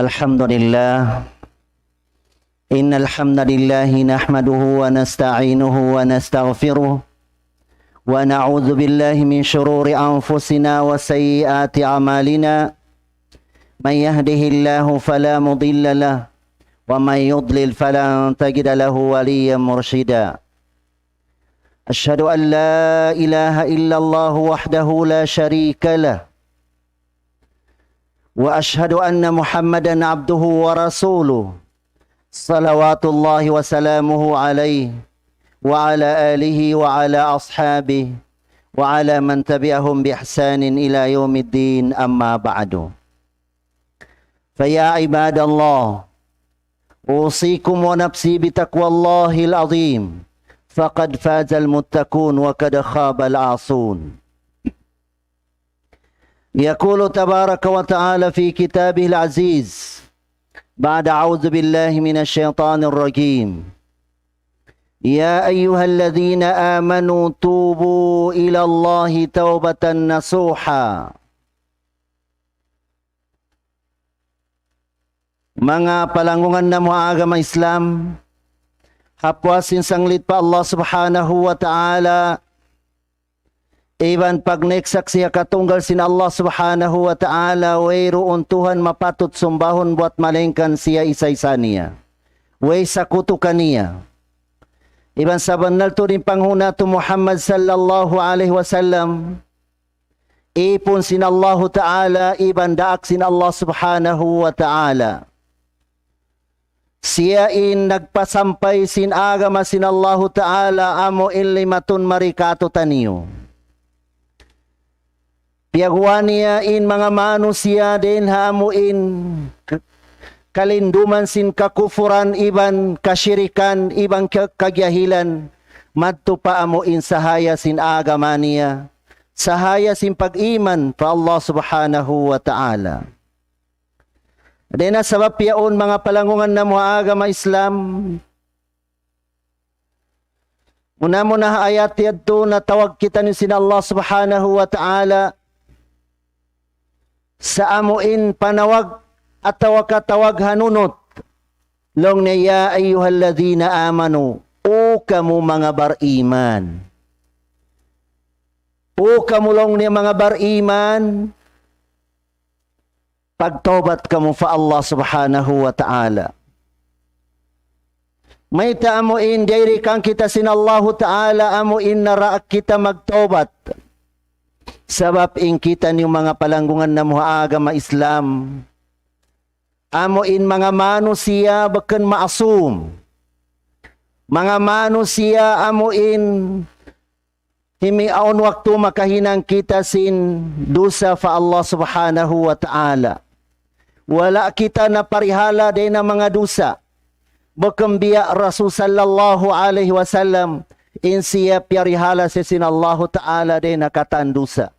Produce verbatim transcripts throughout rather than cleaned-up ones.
الحمد لله. إن الحمد لله نحمده ونستعينه ونستغفره، ونعوذ بالله من شرور أنفسنا وسيئات أعمالنا. من يهده الله فلا مضل له، ومن يضلل فلن تجد له وليا مرشدا. أشهد أن لا إله إلا الله وحده لا شريك له، وأشهد أن محمدا عبده ورسوله، صلوات الله وسلامه عليه وعلى آله وعلى أصحابه وعلى من تبعهم بإحسان إلى يوم الدين، أما بعد. فيا عباد الله، أوصيكم ونفسي بتقوى الله العظيم، فقد فاز المتقون وقد خاب العاصون. يقول تبارك وتعالى في كتابه العزيز بعد أعوذ بالله من الشيطان الرجيم: يا أيها الذين آمنوا توبوا إلى الله توبة نصوحا. Manga palanggungan namu' ha agama Islam, ha puas sin sanglit pa Allah Subhanahu wa Ta'ala, iban pagnaiksak siya katunggal sin Allah Subhanahu wa Ta'ala, wayruun Tuhan mapatut sumbahun buat malaingkan siya isa-isa niya. Way sakutu kaniya. Iban sabannal tuud in panghu' natu' Muhammad sallallahu alayhi wasallam, ipun sin Allahu Ta'ala, iban daak sin Allah Subhanahu wa Ta'ala. Siya in nagpasampay sin agama sin Allahu Ta'ala, amu in limatun mari kātu'niyu. Piyaguwa' niya in manga manusiya' dayn ha amu in kalinduman sin kakufuran iban kashirikan iban ka-, kajahilan, madtu pa amu in sahaya sin agama niya, sahaya sin pag-iman pa Allah Subhanahu wa Ta'ala. Dayn ha sabab yaun, manga palanggungan namu' ha agama Islam, muna-muna ha ayat yadtu natawag kitaniyu sin Allah Subhanahu wa Ta'ala, sa amu in panawag atawa ka tawag hanunut. Laung niya, يا أيها الذين آمنوا, O kamu manga bariman. O kamu laung niya manga bariman, pagtawbat kamu pa Allah Subhanahu wa Ta'ala. Mayta' amu in diyayrikan kita sin Allahu Ta'ala, amu in naraak kita magtawbat. Sabab in kitaniyu manga palanggungan namu' ha agama Islam, amu in manga manusiya' bukun maasum. Manga manusiya' amu in himi awn waktu makahinang kita sin dusa pa Allah Subhanahu wa Ta'ala. Wala' kita naparihala dayn ha manga dusa. Bukun biya' Rasul sallallahu alayhi wasallam, in siya piyarihala siya sin Allahu Ta'ala dayn ha katan dusa.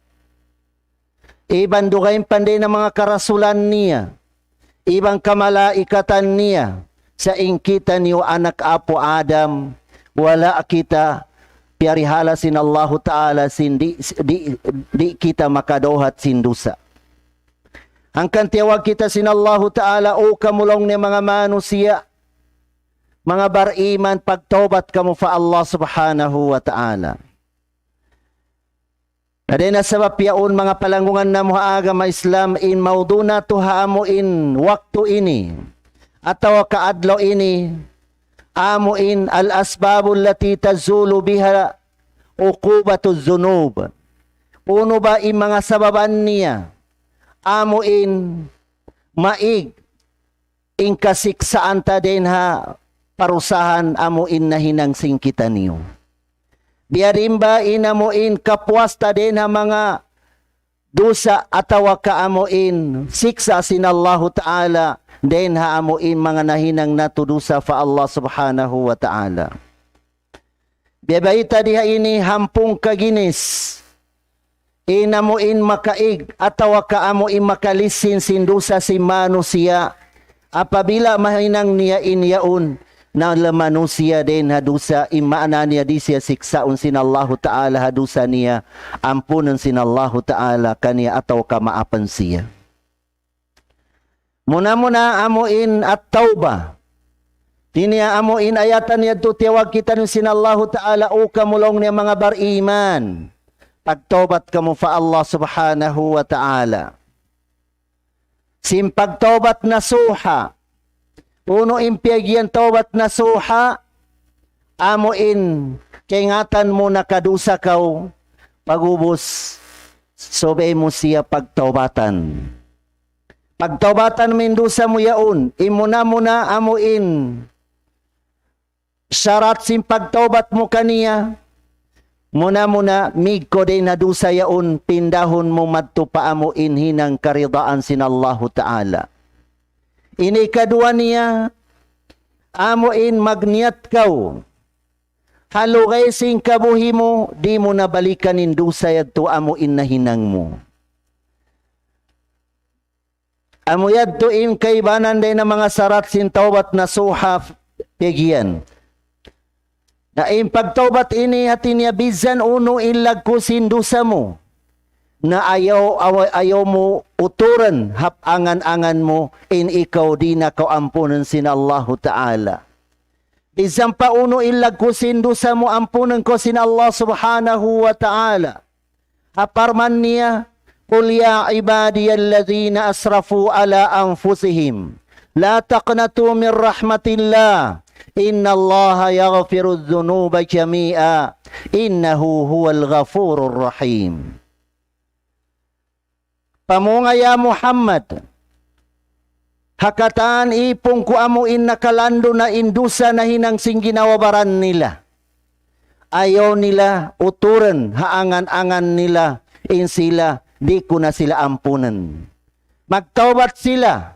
Iban dugaing pa dayn ha manga karasulan niya, iban kamalaikatan niya, sa' in kitaniyu anak apu' Adam, wala' kita piyarihala sin Allahu Ta'ala sin di', di', di' kita makadawhat sin dusa. Hangkan tiyawag kita sin Allahu Ta'ala, O kamu laung niya manga manusiya', manga bariman, pagtawbat kamu pa Allah Subhanahu wa Ta'ala. Dayn ha sabab yaun, manga palanggungan namu' ha agama Islam, in maudu' natu' ha amu in waktu ini, atawa ka adlaw ini, amu in الأسباب التي تزول بها عقوبة الذنوب. Unu ba in manga sababan niya, amu in maig in kasiksaan ta dayn ha parusahan amu in nahinang sin kitaniyu. Biya' diin ba in amu in kapuas ta dayn ha manga dusa atawa ka amu in siksa' sin Allahu Ta'ala dayn ha amu in manga nahinang natu' dusa pa Allah Subhanahu wa Ta'ala. Biya' bayta' di ha ini hangpu' ka ginis in amu in makaig atawa ka amu in makalisin sin dusa sin manusiya'. Apabila mahinang niya in yaun, na la manusiya' dayn ha dusa, in maana niya di' siya siksaun sin Allahu Ta'ala ha dusa niya, ampunun sin Allahu Ta'ala kaniya atawa ka maapan siya. Muna-muna amu in at-tawbah. Ini amu in ayatan yadtu tiyawag kitaniyu sin Allahu Ta'ala, "O kamu," laung niya, "manga bariman, pagtawbat kamu pa Allah Subhanahu wa Ta'ala." Sin pagtawbat nasuha. Unu in piyag-iyan tawbat nasuha? Amu in kaingatan mu nakadusa kaw, pag'ubus, subay mu siya pagtawbatan. Pagtawbatan mu in dusa mu yaun, in muna-muna amu in sarat sin pagtawbat mu kaniya, muna-muna, mīg kaw dayn ha dusa yaun, pindahun mu madtu pa amu in hinang karidaan sin Allahu Ta'ala. Ini kaduwa niya, amu in magniyat kaw, ha lugay sin kabuhi' mu, di' mu na balikan in dusa yadtu amu in nahinang mu. Amu yadtu in kaibanan dayn ha manga sarat sin tawbat nasuha, piyag-iyan. Na in pagtawbat ini, hāti niya, bisan unu in laggu' sin dusa mu, na ayaw, awa-, ayaw mu uturun ha angan-angan mu in ikaw di' na kaw ampunun sin Allahu Ta'ala. Bisan pa unu in laggu' sin dusa mu, ampunun kaw sin Allah Subhanahu wa Ta'ala. Ha parman niya, "قل يا عبادي الذين أسرفوا على أنفسهم لا تقنطوا من رحمة الله إن الله يغفر الذنوب جميعا إنه هو الغفور الرحيم." Pamung, ya Muhammad, ha katan īpun ku amu in nakalandu' na in dusa nahinang sin ginhawa-baran nila. Ayaw nila uturun ha angan-angan nila in sila, di' ku na sila ampunun. Magtawbat sila.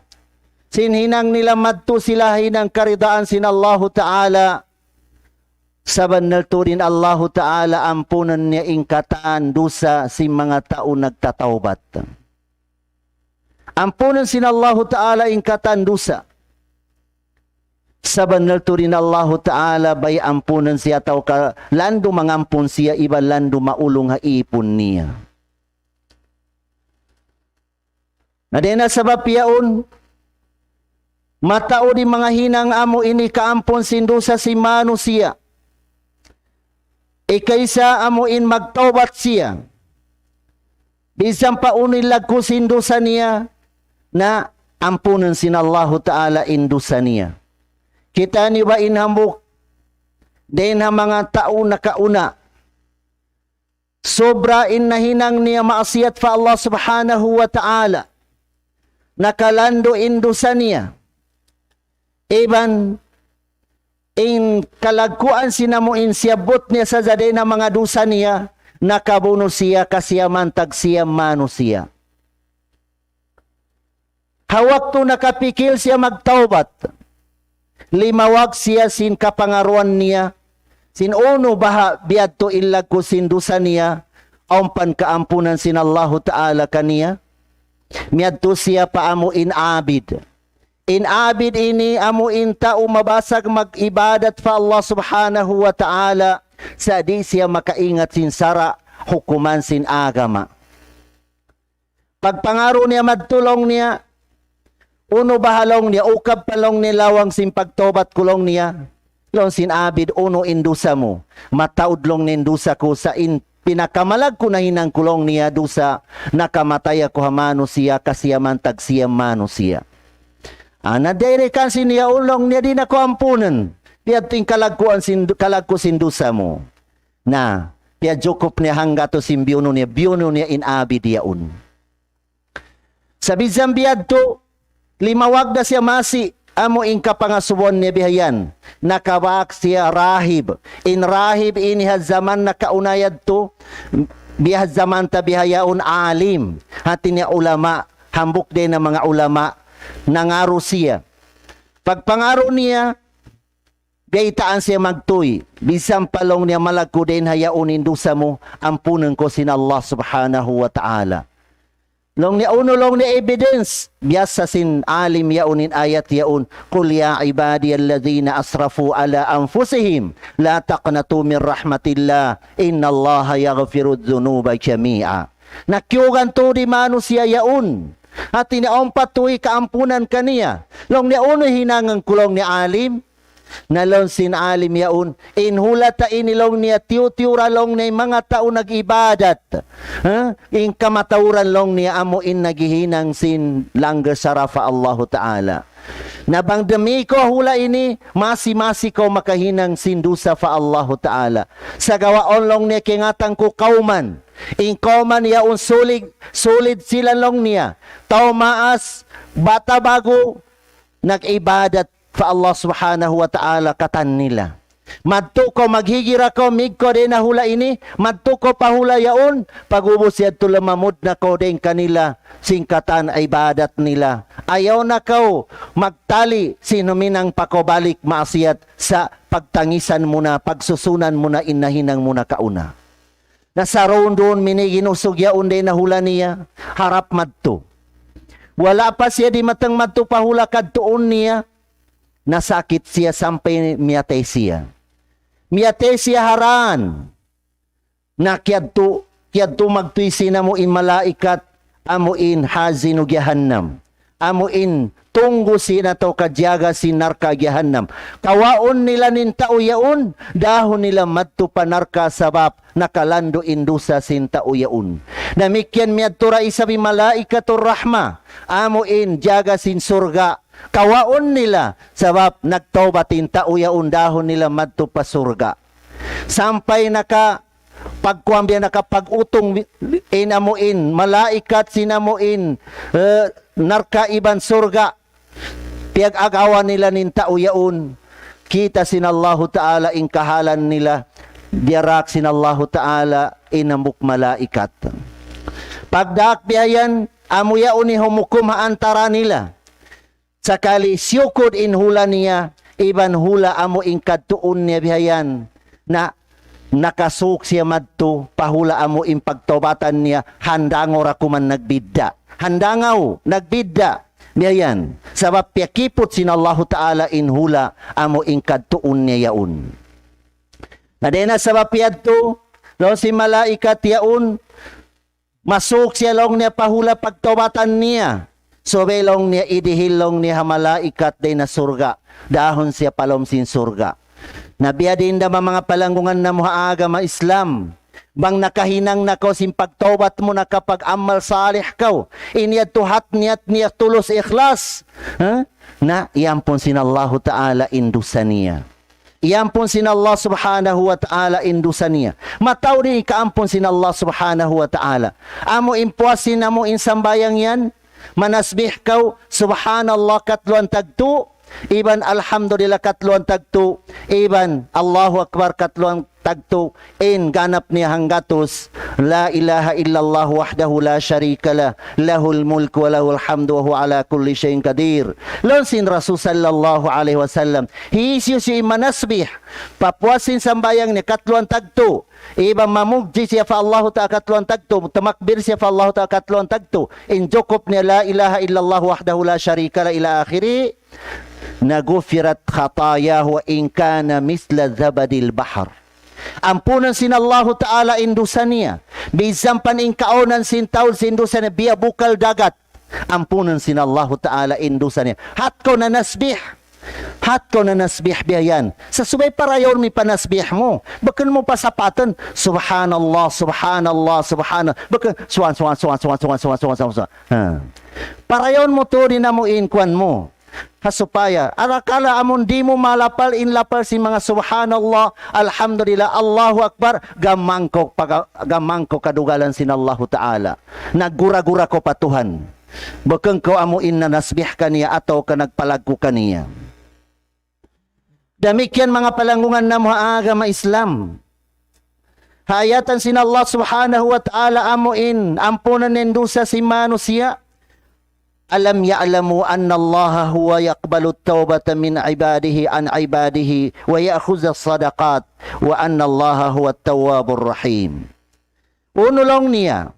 Sin hinang nila madtu sila hinang karidaan sin Allahu Ta'ala. Sabannal tuud in Allahu Ta'ala ampunun niya in katan dusa sin manga tau nagtatawbat. Ampunun sin Allahu Ta'ala in katan dusa. Sabannal tuud in Allahu Ta'ala bay ampunun siya atawa ka landu' mangampun siya iban landu' maulung ha īpun niya. Na dayn ha sabab yaun, mataud in manga hinang amu in hikaampun sin dusa sin manusiya'. Hikaisa amu in magtawbat siya. Bisan pa unu in laggu' sin dusa niya, na ampunun sin Allahu Ta'ala in dusa niya. Kitaa niyu ba in hambuuk dayn ha manga tau nakauna, sobra in nahinang niya maasiyat pa Allah Subhanahu wa Ta'ala. Nakalandu' in dusa niya. Iban in kalagguan sin amu in siyabbut niya sadja dayn ha manga dusa niya, nakabunu siya kasiyaman tag siyam manusiya'. Ha waktu nakapikil siya magtawbat, limawag siya sin kapangaruan niya, sin unu baha' biyadtu in laggu' sin dusa niya, awn pa kaampunan sin Allahu Ta'ala kaniya. Miyadtu siya pa amu in abid. In abid ini amu in tau mabasag mag-ibadat pa Allah Subhanahu wa Ta'ala, sa' di' siya makaingat sin sara' hukuman sin agama. Pagpangaru niya madtu laung niya, unu baha' laung niya, ukab pa laung niya lawang sin pagtawbat ku laung niya. Laung sin abid, unu in dusa mu? Mataud laung niya in dusa ku sa' in pinakamalaggu' nahinang ku laung niya dusa, nakamatay aku ha manusiya', kasiyaman tag siyam manusiya'. Ana, dayri kan sin yaun laung niya di' na ku ampunun. Biyadtu in kalagguan sin, kalaggu' sin dusa mu. Na, piyajukup niya hanggatus in biyunu niya, biyunu niya in abid yaun. Sa' bisan biyadtu, limawag da siya masi, amu in kapangasubuhan niya bihayan. Nakabāk siya rahib. In rahib ini ha jaman nakauna yadtu, biya' ha jaman ta bihaun alim. Hāti niya ulama, hambuuk dayn ha manga ulama, nangaru siya. Pagpangaru niya, biyaytaan siya magtuy, bisan pa laung niya malaggu' dayn ha yaun in dusa mu, ampunun kaw sin Allah Subhanahu wa Ta'ala. Laung niya unu laung niya evidence, biyasa sin alim yaun in ayat yaun, قل يا عبادي الذين أسرفوا على أنفسهم لا تقنطوا من رحمة الله إن الله يغفر الذنوب جميعا. Na kiyugan tuud in manusiya' yaun. Hati niya awn pa tuud kaampunan kaniya. Laung niya unu hinangun ku laung niya alim. Na laung sin alim yaun, in hula ta ini laung niya tiyu-tiyu ra laung niya manga tau nag-ibadat. Ha? In kamatauran laung niya amu in naghihinang sin langgal sara' pa Allahu Ta'ala. Na bang damikkiyan hula ini, masi-masi kaw makahinang sin dusa pa Allahu Ta'ala. Sagawa' awn laung niya kaingatan ku kawman. In kawman yaun sulid, sulid sila laung niya. Tau maas, bata' ba'gu, nag-ibadat pa Allah Subhanahu wa Ta'ala katan nila. Madtu kaw, maghijra kaw, mīg kaw dayn ha hula ini, madtu kaw pa hula yaun, pag'ubus yadtu lamamud na kaw dayn kanila, sin katan ibadat nila. Ayaw na kaw magtali sin huminang pa kaw balik maasiyat sa' pagtangisan mu na, pagsusunan mu na in nahinang mu nakauna. Na sarundun minigin usug yaun dayn ha hula niya, harap madtu. Wala' pa siya dimatang madtu pa hula kadtuun niya, nasakit siya sampay miyatay siya. Miyatay siya ha dān. Na kiyadtu, kiyadtu magtuy sin amu in malaikat, amu in hazinu jahannam. Amu in tunggu sin atawa ka jaga sin narka' jahannam. Kawaun nila in tau yaun, dahun nila madtu pa narka' sabab nakalandu' in dusa sin tau yaun. Damikkiyan miyadtu da isab in malaikatur rahma, amu in jaga sin surga'. Kawaun nila sabab nagtawbat in tau yaun, dahun nila madtu pa surga'. Sampay naka pagkuwan biya' nakapag-utung in amu in malaikat sin amu in, eh, narka' iban surga'. Piyag-agawan nila in tau yaun. Kita' sin Allahu Ta'ala in kahalan nila. Diyaak sin Allahu Ta'ala in hambuuk malaikat. Pagdaak biya' yan, amu yaun in humukum ha antara nila. Sakali siyukud in hula niya, iban hula amu in kadtuun niya biya' yan. Na, nakasuuk siya madtu, pa hula amu in pagtawbatan niya, handangaw ra kuman nagbidda'. Handangaw, nagbidda'. Biya' yan. Sabab piyakiput sin Allahu Ta'ala in hula amu in kadtuun niya yaun. Na dayn ha sabab yadtu, laung sin malaikat yaun, masuuk siya laung niya pa hula pagtawbatan niya. Subay laung niya idihil laung niya ha malaikat dayn ha surga'. Dahun siya pa lawm sin surga'. Na biya' diin da manga palanggungan namu' ha agama Islam. Bang nakahinang na kaw sin pagtawbat mu, nakapag-amal salih kaw. In yadtu hat niyat niya tulus ikhlas. Ha? Na, iyampun sin Allahu Ta'ala in dusa niya. Iyampun sin Allah Subhanahu wa Ta'ala in dusa niya. Mataud in ikaampun sin Allah Subhanahu wa Ta'ala. Amu in puas sin amu in sambahayang yan, manasbih kaw, Subhanallah katluan tagtu, iban Alhamdulillah katluan tagtu, iban Allahu Akbar katluan tagtu, in ganap niya hanggatus, لا إله إلا الله وحده لا شريك له، له الملك وله الحمد وهو على كل شيء قدير. Laung sin Rasul sallallahu alayhi wasallam, hisiyu-siyu in manasbih, pa puas sin sambahayang niya katluan tagtu, iban mamugji siya pa Allahu Ta'ala katluan tagtu, tumakbir siya pa Allahu Ta'ala katluan tagtu, in jukup niya لا إله إلا الله وحده لا شريك له إلى آخره, na غفرت خطاياه وإن كان مثل زبد البحر. Ampunun sin Allahu Ta'ala in dusa niya. Minsan pa in kaawnan sin taud sin dusa niya, biya' bukal dagat. Ampunun sin Allahu Ta'ala in dusa niya. Hat kaw nanasbih. Hat kaw nanasbih biya' yan. Sa' subay parayawun mu in panasbih mu. Bukun mu pasapatan. Subhanallah, subhanallah, subhanallah. Bukun, subhan, subhan, subhan. Ha. Parayawun mu tuud in amu in kuwan mu. Ha supaya, arakala' amun di' mu malapal in lapal sin manga subhanallah, alhamdulillah, Allahu Akbar, gamang kaw paga-, gamang kaw kadugalan sin Allahu Ta'ala. Naggura-gura kaw pa Tuhan. Bukun kaw amu in nanasbih kaniya atawa ka nagpalaggu' kaniya. Damikkiyan manga palanggungan namu' ha agama Islam. Ha ayatan sin Allah Subhanahu wa Ta'ala amu in ampunan in dusa sin manusiya'. ألم يعلموا أن الله هو يقبل التوبة من عباده عن عباده ويأخذ الصدقات وأن الله هو التواب الرحيم. Unu laung niya?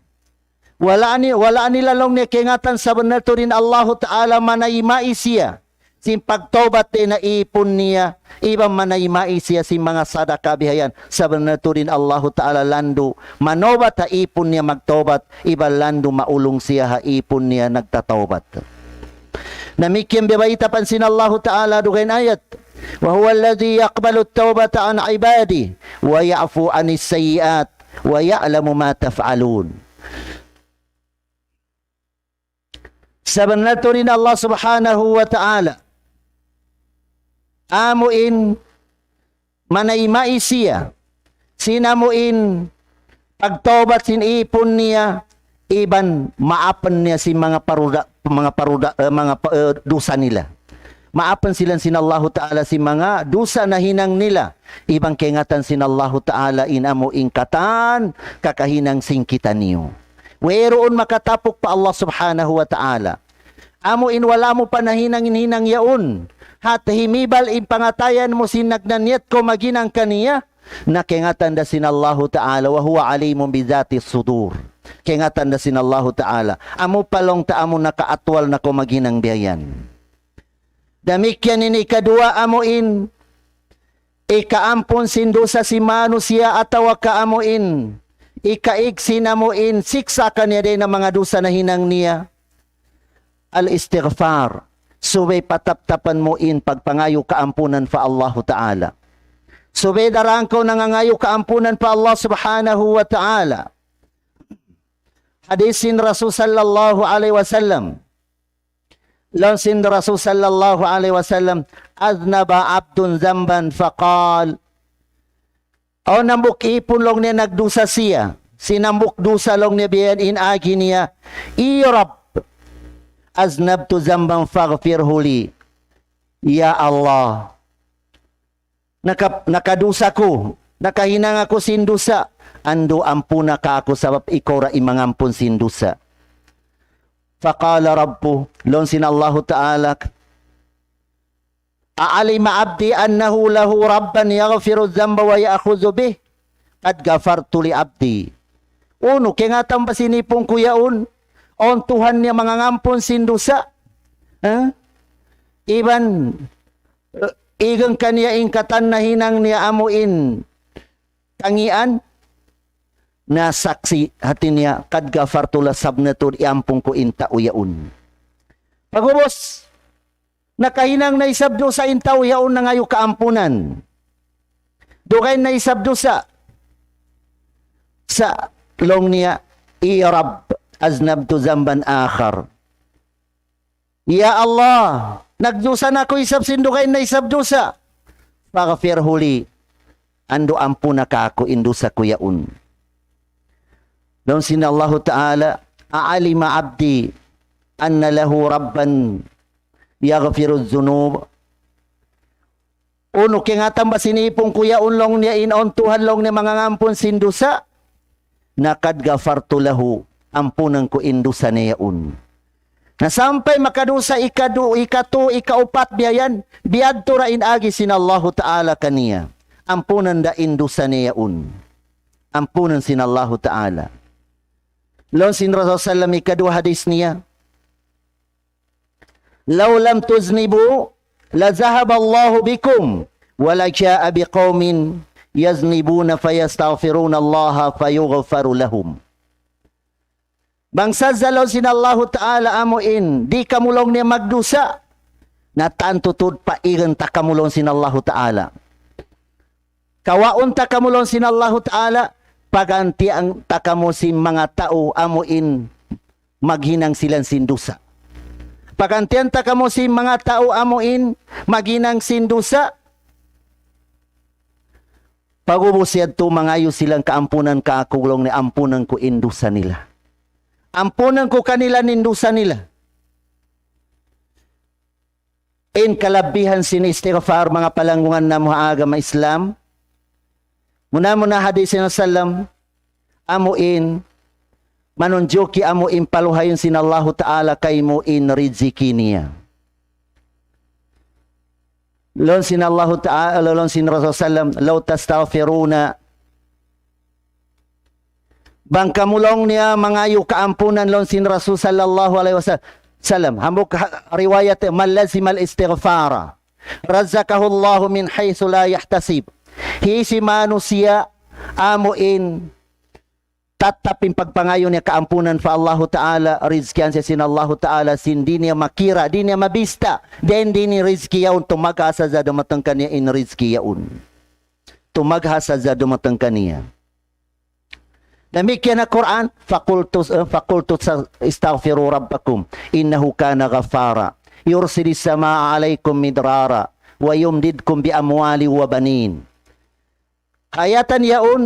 Wala' ni-, wala' nila laung niya kaingatan sabunnal tuud in Allahu Ta'ala manayma' siya. in pagtawbat dayn ha īpun niya, iban manayma' siya sin manga sadaka bihayan. Sabunnal tuud in Allahu Ta'ala landu', manawbat ha īpun niya magtawbat, iban landu' maulung siya ha īpun niya nagtatawbat. Damikkiyan biya' bayta' pa sin Allahu Ta'ala dugaing ayat, وهو الذي يقبل التوبة عن عباده ويعفو عن السيئات ويعلم ما تفعلون. Sabunnal tuud in Allah Subhanahu wa Ta'ala, amu in manayma' siya sin amu in pagtawbat sin īpun niya, iban maapun niya sin manga paruda, manga paruda, eh, manga pa-, eh, dusa nila. Maapun sila sin Allahu Ta'ala sin manga dusa nahinang nila. Iban kaingatan sin Allahu Ta'ala in amu in katan kakahinang sin kitaniyu. Wayruun makatapuk pa Allah Subhanahu wa Ta'ala. Amu in wala' mu pa nahinang in hinang yaun. Hat himibal in pangatayan mu sin nagnaniyat kaw maghinang kaniya. Na kaingatan da sin Allahu Ta'ala, وهو عليم بذات الصدور. Kaingatan da sin Allahu Ta'ala. Amu pa laung ta amu nakaatwal na kaw maghinang biya' yan. Damikkiyan in ikaduwa amu in ikaampun sin dusa sin manusiya' atawa ka amu in ikaig sin amu in siksa' kaniya dayn ha manga dusa nahinang niya. Al-istighfar. Subay pataptapan mu in pagpangayu' kaampunan pa Allahu Ta'ala. Subay daraan kaw nangangayu' kaampunan pa Allah Subhanahu wa Ta'ala. Hadith sin Rasul sallallahu alayhi wasallam. Laung sin Rasul sallallahu alayhi wasallam, أذنب عبد ذنبا فقال, awn hambuuk īpun laung niya nagdusa siya. Sin hambuuk dusa laung niya biya' yan in agi niya, يا رب أذنبت ذنبا فاغفره لي. Ya Allah, naka-, nakadusa aku, nakahinang aku sin dusa, andu' ampuna kāku' sabab ikaw ra in mangampun sin dusa. فقال ربه, laung sin Allahu Ta'ala, أعلم عبدي أنه له ربا يغفر الذنب ويأخذ به؟ قد غفرت لعبدي. Unu, kaingatan ba sin īpun ku yaun? Awn Tuhan niya mangangampun sin dusa. Ha? Iban, eh, igan kaniya in katan nahinang niya amu in tangian, na saksi' hati niya, قد غفرت له, sabunnal tuud iyampun ku in tau yaun. Pag'ubus, nakahinang na isab dusa in tau yaun nangayu' kaampunan. Dugaing na isab dusa. Sa' laung niya, يا رب أذنبت ذنبا آخر. Ya Allah, nagdusa na aku isab sin dugaing na isab dusa. فاغفره لي. Andu' ampuna kāku' in dusa ku yaun. Laung sin Allahu Ta'ala, أعلم عبدي أن له ربا يغفر الذنوب؟ Unu, kaingatan ba sin īpun ku yaun laung niya in awn Tuhan laung niya mangangampun sin dusa? Na قد غفرت له, ampunan ku in dusa niya yaun. Na sampay makadusa ikadu, ikatu, ikaupat biya' yan, biyadtu ra in agi sin Allahu Ta'ala kaniya. Ampunan da in dusa niya yaun. Ampunan sin Allahu Ta'ala. Laung sin Rasul sallam ikaduwa hadith niya, لو لم تذنبوا لذهب الله بكم ولجاء بقوم يذنبون فيستغفرون الله فيغفر لهم. Bang sadja laung sin Allahu Ta'ala amu in, di' kamu laung niya magdusa, na tantu tuud paigan ta kamu laung sin Allahu Ta'ala. Kawaun ta kamu laung sin Allahu Ta'ala, pagantian ta kamu sin manga tau amu in maghinang sila sin dusa. Pagantian ta kamu sin manga tau amu in maghinang sin dusa. Pag'ubus yadtu mangayu' sila kaampunan kāku' laung niya, ampunan ku in dusa nila. Ampunan ku kanila in dusa nila. In kalabihan sin istighfar, manga palanggungan namu' ha agama Islam. Muna-muna hadith sin Rasul sallam, amu in, manunjuki amu in paluhayun sin Allahu Ta'ala kaymu in riziki niya. Laung sin Allahu Ta'ala, laung sin Rasul sallam, لو تستغفرون Bang kamu laung niya mangayu' kaampunan laung sin Rasul sallallahu alayhi wasallam. Salam. Hambuuk ha-, riwayat, "Man lazimal istighfara, razaqahullahu min haythu la yahtasib." Hisiyu in manusiya' amu in tattap in pagpangayu' niya kaampunan pa Allahu Ta'ala, rizkihan siya sin Allahu Ta'ala, sin di' niya makira, di' niya mabista, dayn di' in rizki yaun tumagha sadja dumatung kaniya in rizki yaun. Tumagha sadja dumatung kaniya. Damikkiyan ha Qur'an, فقلت, eh, فقلت استغفروا ربكم إنه كان غفارا يرسل السماء عليكم مدرارا ويمددكم بأموال وبنين. Ayatan yaun,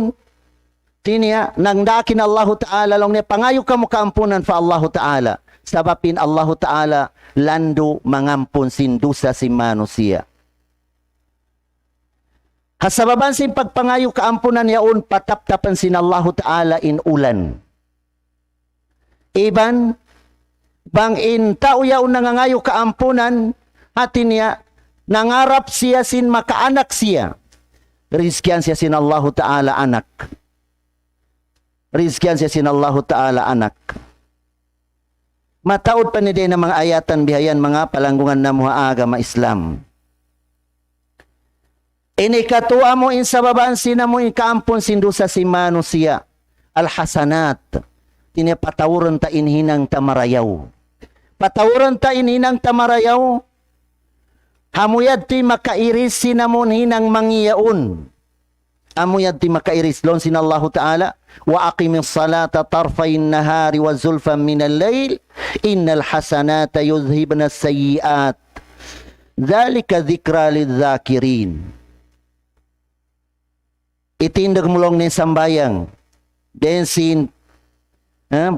tiniya, nangdaak in Allahu Ta'ala, laung niya, pangayu' kamu kaampunan pa Allahu Ta'ala. Sabab in Allahu Ta'ala, landu' mangampun sin dusa sin manusiya'. Ha sababan sin pagpangayu' kaampunan yaun, pataptapan sin Allahu Ta'ala in ulan. Iban, bang in tau yaun nangangayu' kaampunan, hati niya, nangarap siya sin makaanak siya. Rizkihan siya sin Allahu Ta'ala anak. Rizkihan siya sin Allahu Ta'ala anak. Mataud pa ini dayn ha manga ayatan bihayan, manga palanggungan namu' ha agama Islam. Ini katu' amu in sababan sin amu in kaampun sin dusa sin manusiya'. Al-hasanat. Tiniya patawurun ta in hinang ta marayaw. Patawurun ta in hinang ta marayaw. Amu yadtu in makairis sin amu in hinang mangi' yaun. Amu yadtu in makairis, laung sin Allahu Ta'ala, وأقم الصلاة طرفي النهار وزلفا من الليل إن الحسنات يذهبن السيئات ذلك ذكرى للذاكرين. Itindug mu laung niya in sambahayang dayn sin, eh,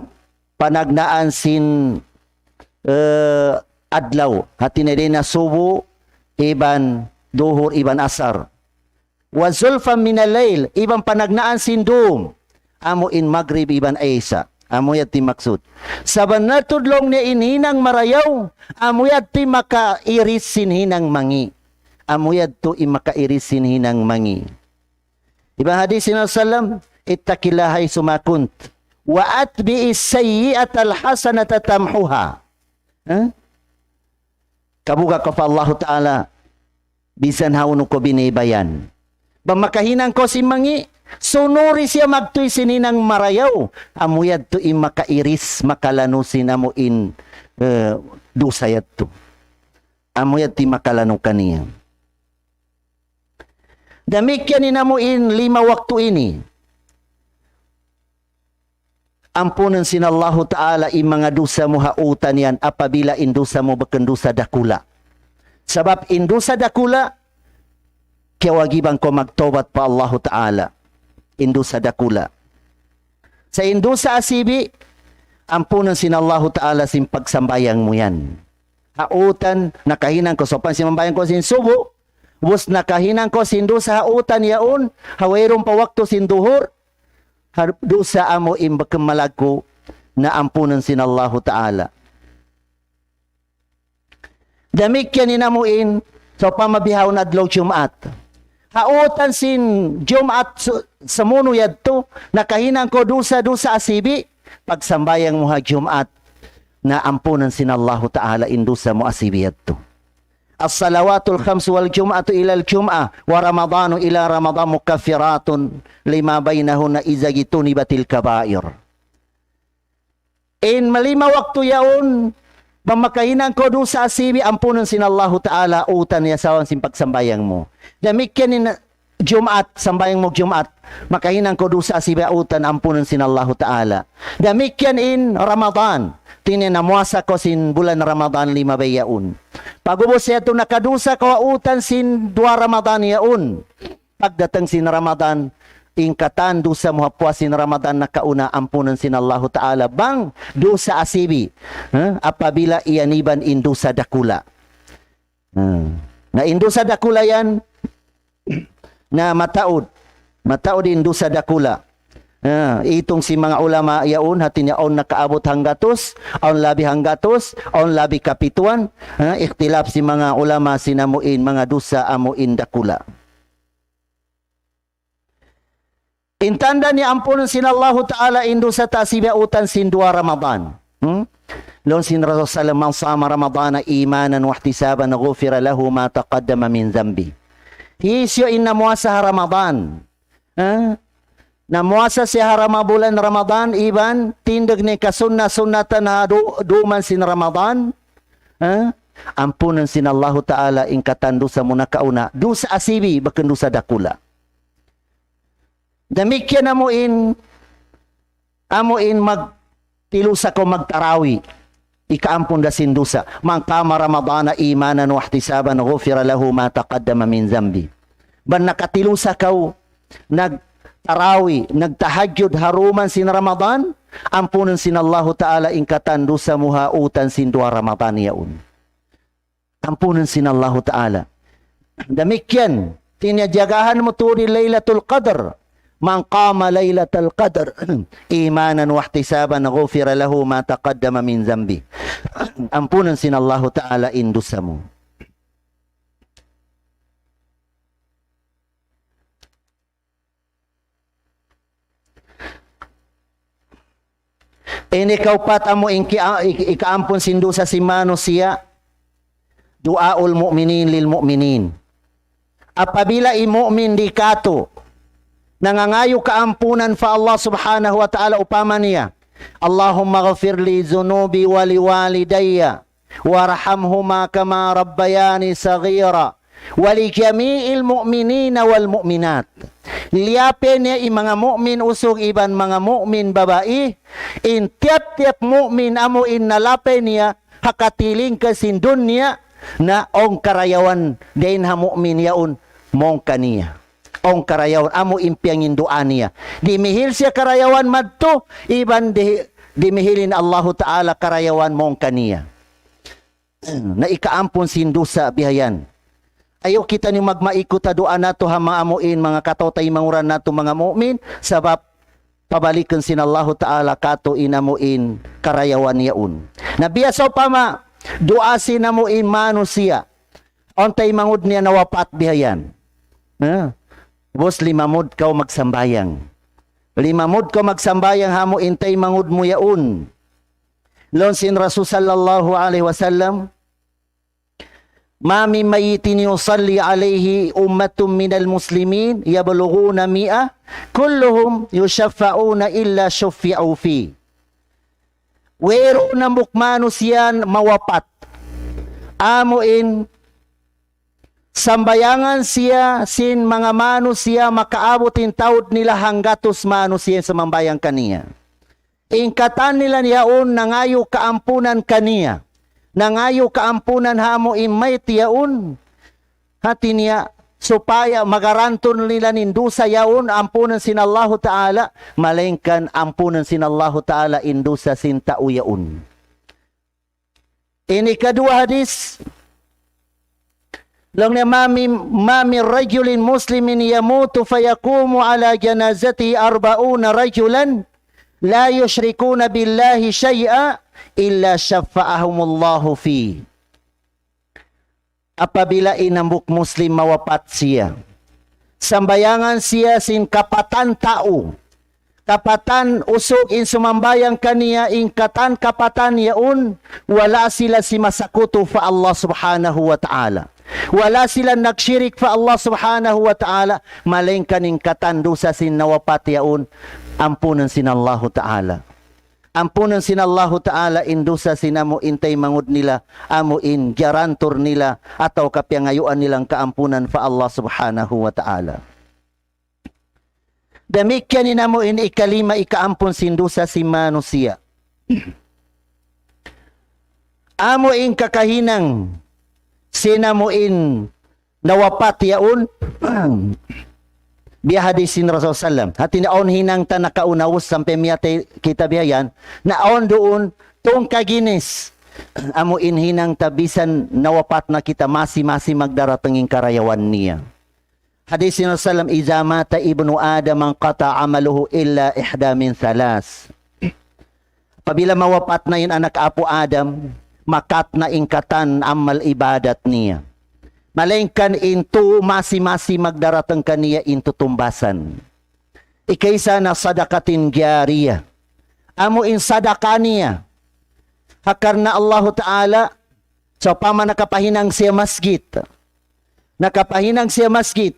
panagnaan sin, eh, adlaw. Hati niya dayn ha subu, iban duhur, iban asar. وزلفا من الليل, iban panagnaan sin dum. Amu in magrib iban isa. Amu yadtu in maksud. Sabunnal tuud laung niya in hinang marayaw, amu yadtu in makairis sin hinang mangi'. Amu yadtu in makairis sin hinang mangi'. Iban hadis sin Nabi sallam, اتق الله حيثما كنت وأتبع السيئة الحسنة تمحها. Ha? Kabuga' kaw pa Allahu Ta'ala, bisan hawnu kaw biyaybayan. Bang makahinang kaw sin mangi', sunuri siya magtuy sin hinang marayaw. Amu yadtu in makairis, makalanu' sin amu in, eh, dusa yadtu. Amu yadtu in makalanu' kaniya. Damikkiyan in amu in lima waktu ini. Ampunun sin Allahu Ta'ala in manga dusa mu ha utan yan apabila in dusa mu bukun dusa dakula'. Sabab in dusa dakula', kiyawajiban kaw magtawbat pa Allahu Ta'ala. In dusa dakula'. Sa' in dusa asibi', ampunun sin Allahu Ta'ala sin pagsambahayang mu yan. Ha utan, nakahinang kaw, sawpama simambahayang kaw sin subu, ubus nakahinang kaw sin dusa ha utan yaun, ha wayruun pa waktu sin duhur, ha dusa amu in bukun malaggu' na ampunun sin Allahu Ta'ala. Damikkiyan in amu in, sawpama bihaun adlaw Jumaat. Ha utan sin Jumaat su-, sumunu' yadtu, nakahinang kaw dusa, dusa asibi', pagsambahayang mu ha Jumaat, na ampunun sin Allahu Ta'ala in dusa mu asibi' yadtu. الصلوات الخمس والجمعة إلى الجمعة ورمضان إلى رمضان مكفرات لما بينهن إذا اجتنبت الكبائر. In malima waktu yaun, bang makahinang kaw dusa asibi', ampunun sin Allahu Ta'ala utan ya sawan sin pagsambahayang mu. Damikkiyan in Jumaat, sambahayang mu Jumaat, makahinang kaw dusa asibi' utan, ampunun sin Allahu Ta'ala. Damikkiyan in Ramadan, tiniya namuasa kaw sin bulan Ramadan lima bay yaun. Pag'ubus yadtu nakadusa kaw utan sin duwa Ramadan yaun. Pagdatung sin Ramadan, in katan dusa mu ha puas sin Ramadan nakauna ampunun sin Allahu Ta'ala bang dusa asibi', ha? Apabila iyaniban in dusa dakula'. Hmm. Na in dusa dakula' yan, na mataud. Mataud in dusa dakula'. Ha, itung sin manga ulama yaun, hati niya awn nakaabut hanggatus, awn labi hanggatus, awn labi kapituan. Ha, ikhtilaf sin manga ulama sin amu in manga dusa amu in dakula'. In tanda' niya ampunun sin Allahu Ta'ala in dusa ta asibi' ha utan sin duwa Ramadan. Hmm? Laung sin Rasul sallallahu alayhi wasallam, من صام رمضان إيمانا واحتسابا غفر له ما تقدم من ذنبه. Hisiyu in namuasa ha Ramadan. Ha? Namuasa siya ha Rama-, bulan Ramadan, iban tindug niya in kasunna-sunnatan ha du-, duman sin Ramadan. Ha? Ampunun sin Allahu Ta'ala in katan dusa mu nakauna. Dusa asibi, bukun dusa dakula'. Damikkiyan amu in, amu in magtilusa kaw magtarawi. Ikaampun da sin dusa. من قام رمضان إيمانا واحتسابا غفر له ما تقدم من ذنبه. Bang nakatilusa kaw, nagtarawi, nagtahajjud ha duman sin Ramadan, ampunun sin Allahu Ta'ala in katan dusa mu ha utan sin duwa Ramadan yaun. Ampunun sin Allahu Ta'ala. Damikkiyan, tiyajagahan mu tuud in Laylatul Qadr. من قام ليلة القدر إيمانا واحتسابا غفر له ما تقدم من ذنبه. Ampunun sin Allahu Ta'ala in dusa mu. Ini kaupat amu in ki-, ik-, ikaampun sin dusa sin manusiya'. دعاء المؤمنين للمؤمنين. Apabila in mu'min di katu' nangangayu' kaampunan pa Allah Subhanahu wa Ta'ala, upama niya, اللهم اغفر لي ذنوبي ولوالدي وارحمهما كما ربياني صغيرا ولجميع المؤمنين والمؤمنات. Liyapay niya in manga mu'min usug iban manga mu'min babai, in tiyap-tiyap mu'min amu in nalapay niya ha katilingkal sin dunya, na awn karayawan dayn ha mu'min yaun mawn kaniya. Awn karayawan amu in piyanginduwaa niya. Dimihil siya karayawan madtu, iban di-, dimihil in Allahu Ta'ala karayawan mawn kaniya. Na ikaampun sin dusa bihayan. Ayaw kitaniyu magmaikut ha duwaa natu' ha manga amu in manga kataw-taymanghuran natu' manga mu'min, sabab pabalikun sin Allahu Ta'ala katu' in amu in karayawan yaun. Na biya' sawpama, duwaa sin amu in manusiya'. Awn taymanghud niya nawapat bihayan. Ha? Bus limamud kaw magsambahayang. Limamud kaw magsambahayang ha amu in taymanghud mu yaun. Laung sin Rasul sallallahu alayhi wasallam, ما من ميت يصلي عليه أمة من المسلمين يبلغون مائة كلهم يشفعون إلا شفعوا فيه. Wayruun hambuuk manusiya' mawapat. Amu in sambahayangan siya sin manga manusiya' makaabut in taud nila hanggatus manusiya' sumambahayang kaniya. In katan nila yaun nangayu' kaampunan kaniya. Nangayu' kaampunan ha amu in mayit yaun. Hati niya, supaya magarantul nila in dusa yaun, ampunun sin Allahu Ta'ala, malaingkan ampunun sin Allahu Ta'ala in dusa sin tau yaun. Ini kaduwa hadis. Laung niya, ما من، ما من رجل مسلم يموت فيقوم على جنازته أربعون رجلا لا يشركون بالله شيئا إلا شفعهم الله فيه. Apabila in hambuuk Muslim mawapat siya, sambahayangan siya sin kapatan tau, kapatan usug in sumambahayang kaniya, in katan kapatan yaun, wala' sila simasakutu pa Allah Subhanahu wa Ta'ala. Wala' sila nagshirik pa Allah Subhanahu wa Ta'ala, malaingkan in katan dusa sin nawapat yaun, ampunun sin Allahu Ta'ala. Ampunun sin Allahu Ta'ala in dusa sin amu in taymanghud nila, amu in garantul nila, atawa kapiyangayuan nila kaampunan pa Allah Subhanahu wa Ta'ala. Damikkiyan in amu in ikalima ikaampun sin dusa sin manusiya'. Amu in kakahinang sin amu in nawapat yaun, biya' hadis sin Rasul sallam. Hati niya awn hinang ta nakauna ubus sampay miyatay kita biya' yan, na awn duun tungka ginis. Amu in hinang ta bisan nawapat na kita masi-masi magdaratung in karayawan niya. Hadis sin Rasul sallam, إذا مات ابن آدم انقطع عمله إلا إحدى من ثلاث. Apabila mawapat na in anak apu' Adam, makat na in katan amal ibadat niya. Malaingkan in tū masi-masi magdaratung kaniya in tutumbasan. Ikaisa na صدقة جارية. Amu in sadaka niya. Ha karna' Allahu Ta'ala, sawpama nakapahinang siya masjid. Nakapahinang siya masjid.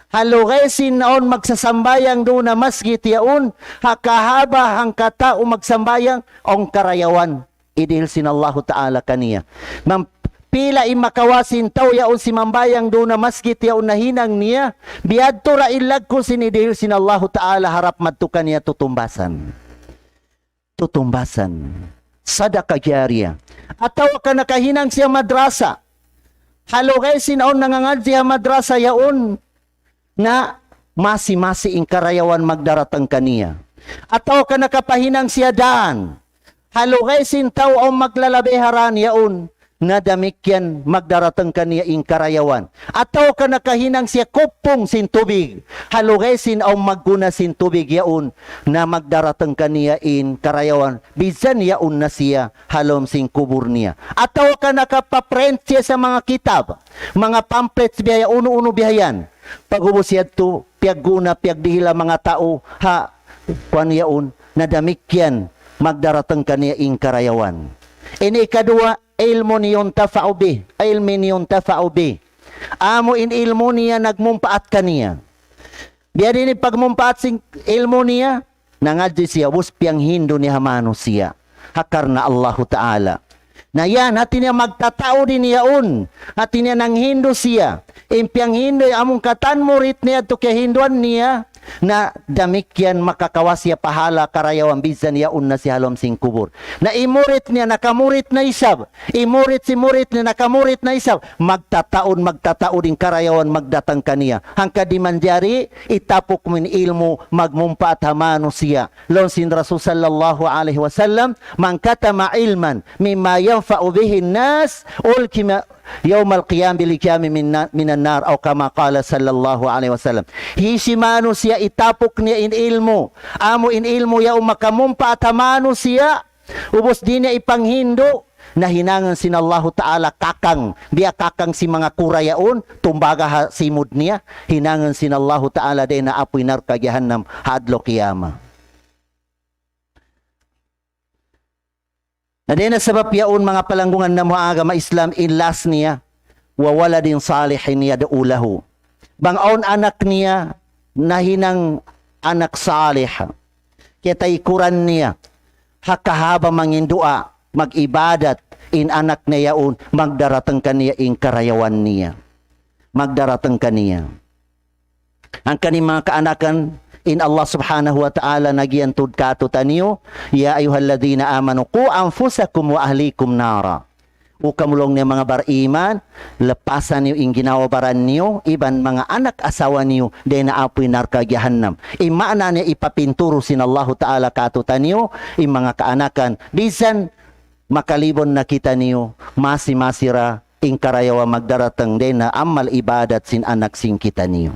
Ha lugay sin awn magsasambahayang duun ha masjid yaun, ha kahaba' hangka tau magsambahayang, awn karayawan idihil sin Allahu Ta'ala kaniya. Bang pila in makawa sin tau yaun simambahayang duun ha masjid yaun nahinang niya, biyadtu ra in laggu' sin idihil sin Allahu Ta'ala harap madtu kaniya tutumbasan. Tutumbasan. Sadaqah jariyah. Atawa ka nakahinang siya madrasa. Ha lugay sin awn nangangadji' ha madrasa yaun, na masi-masi in karayawan magdaratang kaniya. Atawa ka nakapahinang siya dān. Ha lugay sin tau awn maglalabi ha dān yaun, na damikkiyan magdaratang kaniya in karayawan. Atawa ka nakahinang siya kupung sin tubig. Ha lugay sin awn magguna sin tubig yaun, na magdaratang kaniya in karayawan. Bisan yaun na siya ha lawm sin kubul niya. Atawa ka nakapaprint siya sin manga kitab, manga pamphlets biya' yan, unu-unu biya' yan. Pag'ubus yadtu, piyagguna, piyagdihil ha manga tau, ha, kuwan yaun, na damikkiyan, magdaratang kaniya in karayawan. Ini ikaduwa, ilmun yuntafa'u bih, ilmin yuntafa'u bih. Amu in ilmu' niya nagmumpaat kaniya. Biya' diin in pagmumpaat sin ilmu' niya, nangadji' siya, ubus piyanghindu' niya ha manusiya'. Ha karna' Allahu Ta'ala. Na yan, hati niya magtataud in yaun. Hati niya nanghindu' siya. In piyanghindu' amun katan murid niya yadtu kiyahinduan niya, na damikkiyan makakawa' siya pahala karayawan bisan yaun na siya ha lawm sin kubul. Na in murid niya nakamurid na isab. In murid sin murid niya nakamurid na isab. Magtataud, magtataud in karayawan magdatang kaniya. Hangkan di' manjari, itapuk mu in ilmu' magmumpaat ha manusiya'. Laung sin Rasul sallallahu alayhi wasallam, من كتم علما مما ينفع به الناس ألجم يوم القيامة بلجام من نا-، من النار، أو كما قال صلى الله عليه وسلم. Hisiyu-siyu manusiya' itapuk niya in ilmu', amu in ilmu' yaun makamumpaat ha manusiya', ubus di' niya ipanghindu', na hinangun sin Allahu Ta'ala kakang, biya' kakang sin manga kura yaun, tumbaga ha simud niya, hinangun sin Allahu Ta'ala dayn ha apuy narka' jahannam ha adlaw qiyamah. Na dayn ha sabab yaun manga palanggungan namu' ha agama Islam in last niya, وولد صالح يدعو له. Bang awn anak niya, nahinang anak salih. Kiyataykuran niya, ha kahaba' mangin duwaa, mag-ibadat, in anak niya yaun, magdaratang kaniya in karayawan niya. Magdaratang kaniya. Hangkan in manga kaanakan, in Allah Subhanahu wa Ta'ala nagyantud kātu'niyu, يا أيها الذين آمنوا قوا أنفسكم وأهليكم نارا. O kamu laung niya manga bariman, lapasa niyu in ginhawa-baran niyu, iban manga anak asawa niyu, dayn ha apuy narka' jahannam. In maana niya ipapinturu sin Allahu Ta'ala kātu'niyu, in manga kaanakan, bisan makalibun na kitaniyu, masi-masi ra in karayawan magdaratang dayn ha amal ibadat sin anak sin kitaniyu.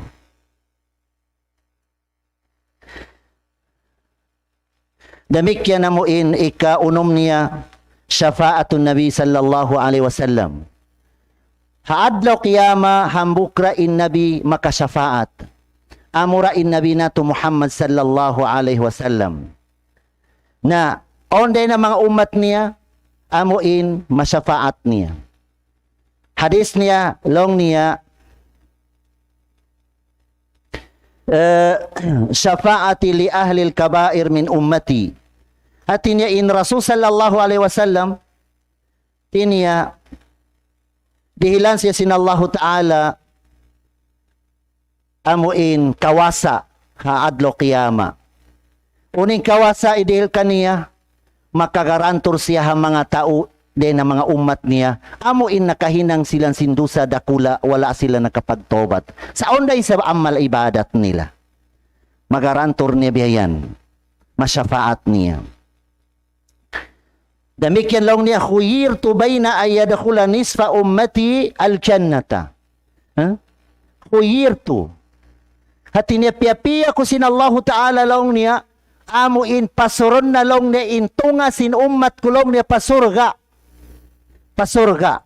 Damikkiyan amu in ikaunum niya shafaatun Nabi sallallahu alayhi wasallam. Ha adlaw qiyamah hambuuk ra in Nabi makashafaat. Amura in Nabi natu' Muhammad sallallahu alayhi wasallam. Na, awn dayn ha manga ummat niya, amu in mashafaat niya. Hadith niya, laung niya, eh, شفاعتي لأهل الكبائر من أمتي. Hati niya in Rasul sallallahu alayhi wasallam, hati niya dihilan siya sin Allahu Ta'ala amu in kawasa ha adlaw qiyamah. Unu in kawasa idihil kaniya, makagarantur siya ha manga tau dayn ha manga ummat niya, amu in nakahinang sila sin dusa dakula', wala' sila nakapagtawbat. Sa' awn da isab amal ibadat nila. Magarantur niya biya' yan. Mashafaat niya. Damikkiyan laung niya, خيرت بين أن يدخل نصف أمتي الجنة. Ha? خيرت. Hati niya piyapiya aku sin Allahu Ta'ala laung niya, amu in pasurun na laung niya in tunga' sin ummat ku laung niya pa surga'. Pa surga'.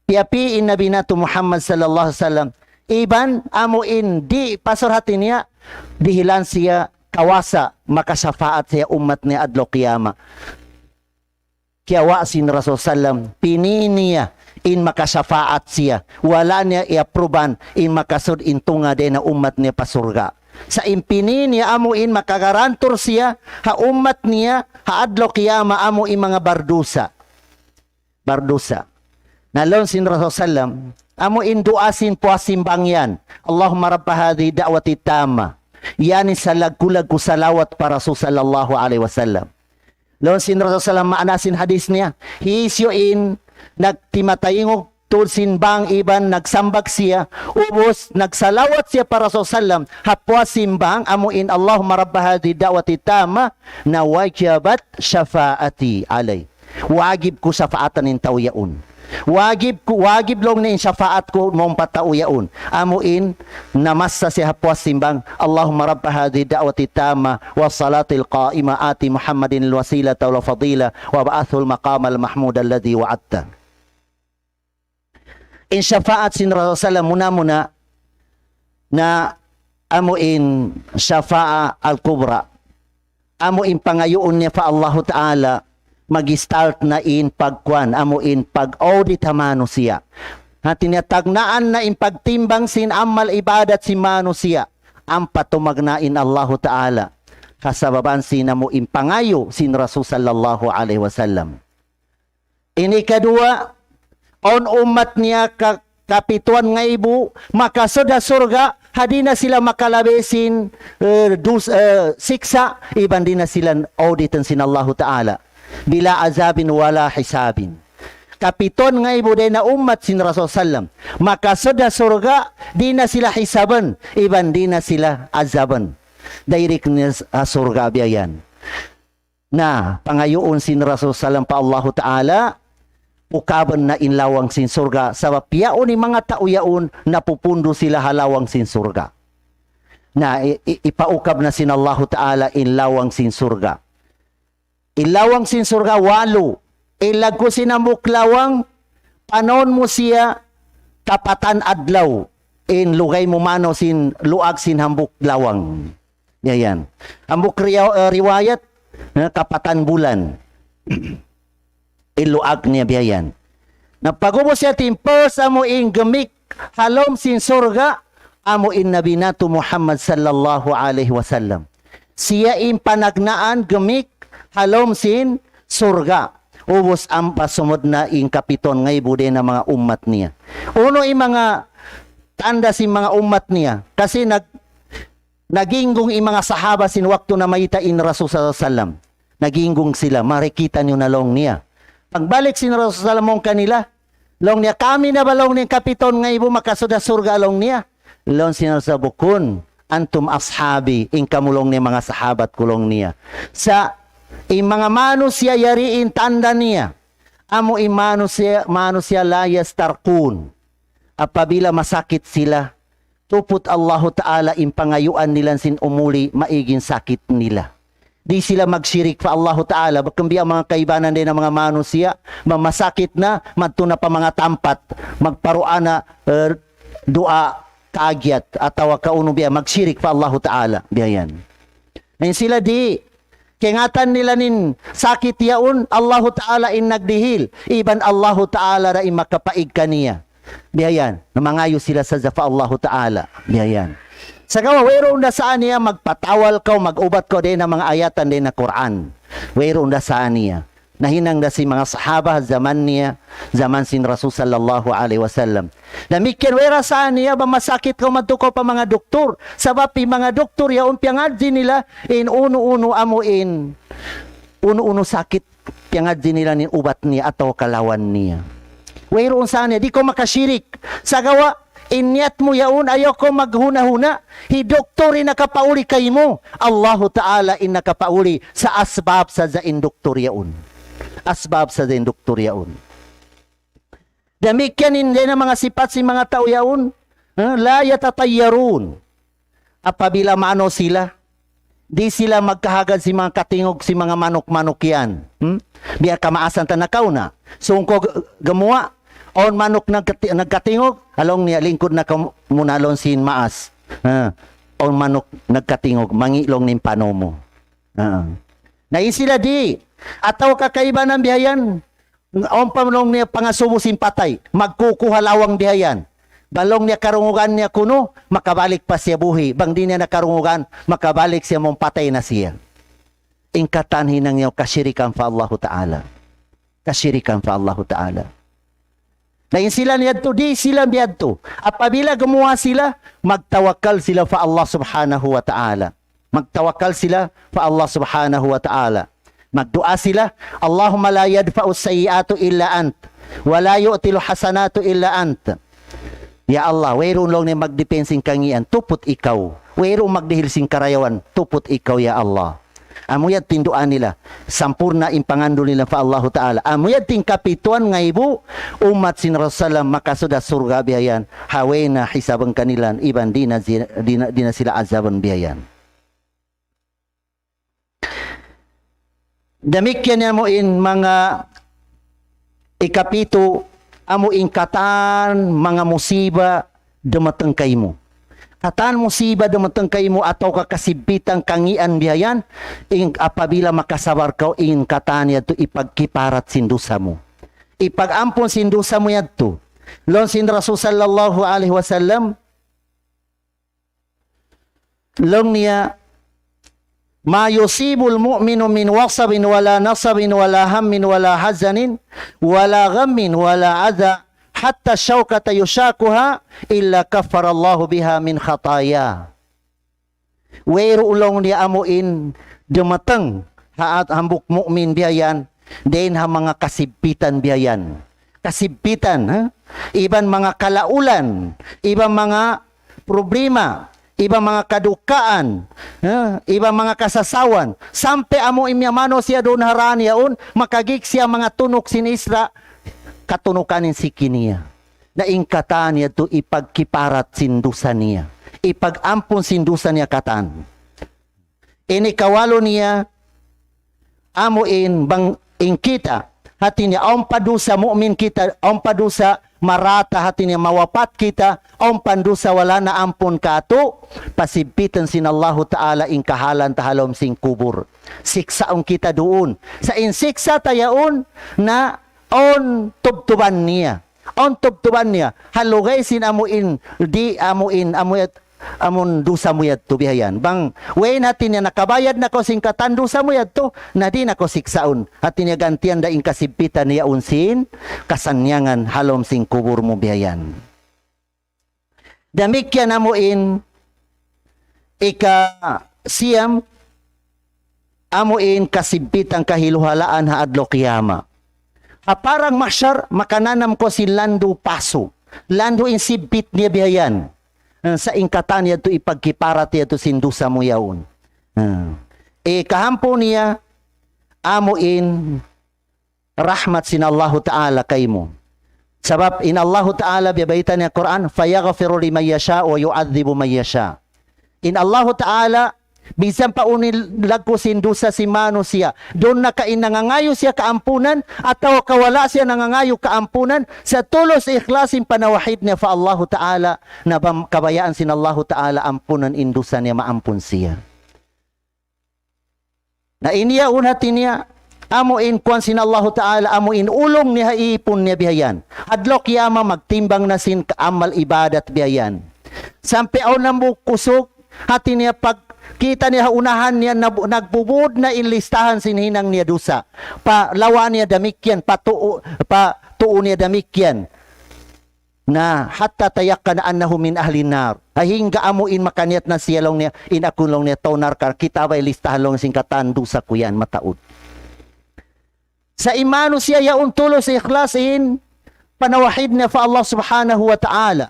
Piyapi in Nabi natu' Muhammad sallallahu alayhi wasallam. Iban amu in di' pasur hati niya, dihilan siya kawasa, makashafaat siya ummat niya adlaw qiyamah. kiyawa' sin Rasul sallam, pini' niya in makasapaat siya. Wala' niya i-apruban in makasud in tunga dayn ha ummat niya pa surga'. Sa' in pini' niya amu in makagarantur siya ha ummat niya ha adlaw qiyamah amu in manga bardusa. Bardusa. Na laung sin Rasul sallam, amu in duwaa sin puas simbang yan. اللهم رب هذه الدعوة التامة. Yan in salaggu'-laggu' salawat pa Rasul sallallahu alayhi wasallam. Laung sin Rasul sallam, maana sin hadith niya, hisiyu in nagtimataingug tuud sin bang iban nagsambag siya, ubus nagsalawat siya pa Rasul sallam, ha puas sin bang, amu in اللهم رب هذه الدعوة التامة, na وجبت شفاعتي عليه. Wajib ku sapaatan in tau yaun. Wajib ku, wajib laung niya in sapaat ku mawn pa tau yaun. Amu in namasa siya ha puas sin bang, اللهم رب هذه الدعوة التامة والصلاة القائمة آت محمدا الوسيلة والفضيلة وابعثه المقام المحمود الذي وعدته. In sapaat sin Rasul sallam muna-muna na amu in sapaat al-kubra. Amu in pangayuun niya pa Allahu Ta'ala, mag-start na in pagkuan, amu in pag-audit ha manusiya'. Hati niya tagnaan na in pagtimbang sin amal ibadat sin manusiya'. Ampa tumagna' in Allahu Ta'ala. Kasababan sin amu in pangayu' sin Rasul sallallahu alayhi wasallam. Ini kaduwa, awn ummat niya ka-, kapituan ngaibu, makasud ha surga', ha di' na sila makalabi sin, eh, dus-, eh, siksa', iban di' na sila auditan sin Allahu Ta'ala. بلا عذاب ولا حساب. Kapituan ngaibu dayn ha ummat sin Rasul sallam, makasud ha surga', di' na sila hisaban, iban di' na sila azaban. Direct na s-, ha surga' biya' yan. Na, pangayuun sin Rasul sallam pa Allahu Ta'ala, ukaban na in lawang sin surga', sabab yaun in manga tau yaun, napupundu sila ha lawang sin surga'. Na, i-, i-, ipaukab na sin Allahu Ta'ala in lawang sin surga'. In lawang sin surga' walu, in laggu' sin hambuuk lawang, panawun mu siya kapatan adlaw, in lugay mu manaw sin luag sin hambuuk lawang. Yan, yan. Hambuuk riya-, eh, riwayat, eh, kapatan bulan. In luag niya biya' yan. Na pag'ubus yadtu in first amu in gimik ha lawm sin surga', amu in Nabi natu' Muhammad sallallahu alayhi wasallam. Siya in panagnaan gimik ha lawm sin surga'. Ubus ampa sumud na in kapituan ngaibu dayn ha manga ummat niya. Unu in manga tanda' sin manga ummat niya? Kasi nag-, naginggung in manga sahaba sin waktu namayta' in Rasul sallallahu alayhi wasallam. Naginggung sila, "Mari kita' niyu na," laung niya. Pagbalik sin Rasul sallallahu alayhi wasallam kanila, laung niya, "Kami na ba," laung niya, "kapituan ngaibu makasud ha surga'?" laung niya. Laung sin Rasul, "Bukun, أنتم أصحابي, in kamu," laung niya, "manga sahabat ku," laung niya. Sa' in manga manusiya' yari in tanda' niya. Amu in manusiya', manusiya' لا يسترقون. Apabila masakit sila, tuput Allahu Ta'ala in pangayuan nila sin umuli maig in sakit nila. Di' sila magsirik pa Allahu Ta'ala, bukun biya' manga kaibanan dayn ha manga manusiya', ma-, masakit na, madtu na pa manga tampat, magparuana, eh, duwaa kaagyat, atawa kaunu biya', magsirik pa Allahu Ta'ala, biya' yan. Na in sila di', kaingatan nila in sakit yaun, Allahu Ta'ala in nagdihil, iban Allahu Ta'ala da in makapaig kaniya. Biya' yan, na mangayu' sila sadja pa Allahu Ta'ala. Biya' yan. Sagawa', wayruun da sa niya magpatawal kaw, mag-ubat kaw dayn ha manga ayatan dayn ha Qur'an. Wayruun da sa niya. Nahinang da sin manga sahaba, jaman niya, jaman sin Rasul sallallahu alayhi wasallam. Damikkiyan, wayra sa niya, bang masakit kaw, madtu kaw pa manga doktor. Sabab in manga doktor yaun piyangadji nila, in unu-unu amu in, unu-unu sakit, piyangadji nila in ubat niya atawa kalawan niya. Wayruun sa niya, di' kaw makasirik. Sagawa', in niyat mu yaun, ayaw kaw maghuna-huna. Hi doktor in nakapauli kaymu. Allahu Ta'ala in nakapauli, sa' asbab sadja in doktor yaun. Asbab sadja in doktor yaun. Damikkiyan in dayn ha manga sipat sin manga tau yaun, eh, لا يتطيرون. Apabila maano sila, di' sila magkahagad sin manga katingug sin manga manuk-manuk yan. Hmm? Biya' kamaasan ta nakauna. Sūng kaw g-, gumuwa', awn manuk nagkati-, nagkatingug, laung niya, lingkud na kaw muna laung sin maas. Ha, awn manuk nagkatingug, mangi' laung in panaw mu. Ha. Na in sila di', atawa ka kaibanan bihayan, awn pa laung niya pangasubu sin patay, magkukuha lawang bihayan. Bang laung niya karungugan niya kunu', makabalik pa siya buhi'. Bang di' niya na karungugan, makabalik siya mawn patay na siya. In katan hinang niya kasirikan pa Allahu Ta'ala. Kasirikan pa Allahu Ta'ala. Na in sila niyadtu, di' sila niyadtu. Apabila gumuwa' sila, magtawakkal sila pa Allah Subhanahu wa Ta'ala. Magtawakkal sila pa Allah Subhanahu wa Ta'ala. Magduwaa sila, اللهم لا يدفع السيئات إلا أنت، ولا يؤتي الحسنات إلا أنت. Ya Allah, wayruun laung niya magdepensa sin kangīan, tuput ikaw. Wayruun magdihil sin karayawan, tuput ikaw, ya Allah. Amu yadtu in duwaa nila, sampurna' in pangandul nila pa Allahu Ta'ala. Amu yadtu in kapituan ngaibu, ummat sin Rasulullah makasud ha surga' bihayan, ha way na hisaban kanila, iban di' na zi-, di' na, di' na sila azaban bihayan. Damikkiyan amu in manga ikapitu, amu in katan manga musiba dumatung kaymu. Katan musiba dumatung kaymu atawa ka kasigpitan kangīan bihayan, in apabila makasabar kaw in katan yadtu ipagkiparat sin dusa mu. Ipag-ampun sin dusa mu yadtu. Laung sin Rasul sallallahu alayhi wasallam, laung niya, ما يصيب المؤمن من وصب ولا نصب ولا هم ولا حزن ولا غم ولا أذى حتى الشوكة يشاكها إلا كفر الله بها من خطاياه. Wayruun laung niya amu in dumatung ha at-, hambuuk mu'min bihayan, dayn ha manga kasigpitan bihayan. Kasigpitan, ha? Iban manga kalaulan, iban manga problema, iban manga kadukaan, ha? Iban manga kasasawan. Sampay amu in manga manusiya' duun ha dān yaun, makagīg siya manga tunuk sin Isra', katunukan in siki niya. Na in katan yadtu ipagkiparat sin dusa niya. Ipag-ampun sin dusa niya katan. Ini kawalu niya, amu in bang in kita, hati niya, awn pa dusa mu'min kita, awn pa dusa marata, hati niya, mawapat kita, awn pa dusa wala' na ampun kātu', pasigpitan sin Allahu Ta'ala in kahalan ta ha lawm sin kubul. Siksaun kita duun. Sa' in siksa' ta yaun na awn tubtuban niya. Awn tubtuban niya. Ha lugay sin amu in, di' amu in, amu yat-, amun dusa mu yadtu bihayan. Bang, way na hati niya nakabayad na kaw sin katan dusa mu yadtu, na di' na kaw siksaun. Hati niya gantian da in kasigpitan niya yaun sin kasannyangan ha lawm sin kubul mu bihayan. Damikkiyan amu in ikasiyam, amu in kasigpitan kahiluhalaan ha adlaw qiyamah. Ha parang mahsyar, makananam kaw sin landu' pasu'. Landu' in sigpit niya bihayan. Eh, sa' in katan yadtu ipagkiparat yadtu sin dusa mu yaun. Eh, ikahampun niya, amu in rahmat sin Allahu Ta'ala kaymu. Sabab in Allahu Ta'ala biya' bayta' niya Qur'an, فيغفر لمن يشاء ويعذب من يشاء. In Allahu Ta'ala, minsan pa unu in laggu' sin dusa sin manusiya', duun na ka in nangangayu siya kaampunan, atawa ka wala' siya nangangayu kaampunan, sa' tulus ikhlas in panawhid niya pa Allahu Ta'ala, na bang kabayaan sin Allahu Ta'ala ampunan in dusa niya, maampun siya. Na in yaun hati niya, amu in kuwan sin Allahu Ta'ala, amu in ulung niya ha ipun niya bihayan. Adlaw qiyamah magtimbang na sin amal ibadat bihayan. Sampay awn na mu kusug, hati niya pagkita' niya ha unahan niya, nab-, nagbubud na in listahan sin hinang niya dusa. Pa lawa niya damikkiyan, pa tuu, pa tuu niya damikkiyan. Na حتى تيقن أنه من أهل النار. Hangga amu in makaniyat na siya laung niya, in aku laung niya tau narka', kita' ba in listahan laung sin katan dusa ku yan mataud. Sa' in manusiya' yaun tulus ikhlas in panawhid niya pa Allah Subhanahu wa Ta'ala.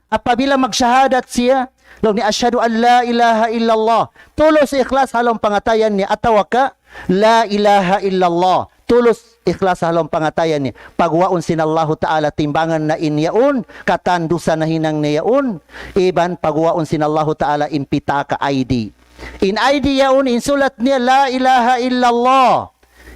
Apabila magsahadat siya, laung niya, أشهد أن لا إله إلا الله. Tulus ikhlas ha lawm pangatayan niya, atawa ka, لا إله إلا الله. Tulus ikhlas ha lawm pangatayan niya. Paguwaun sin Allahu Ta'ala timbangan na in yaun, katan dusa nahinang niya yaun, iban paguwaun sin Allahu Ta'ala in pitaka I D. In I D yaun, in sulat niya, لا إله إلا الله.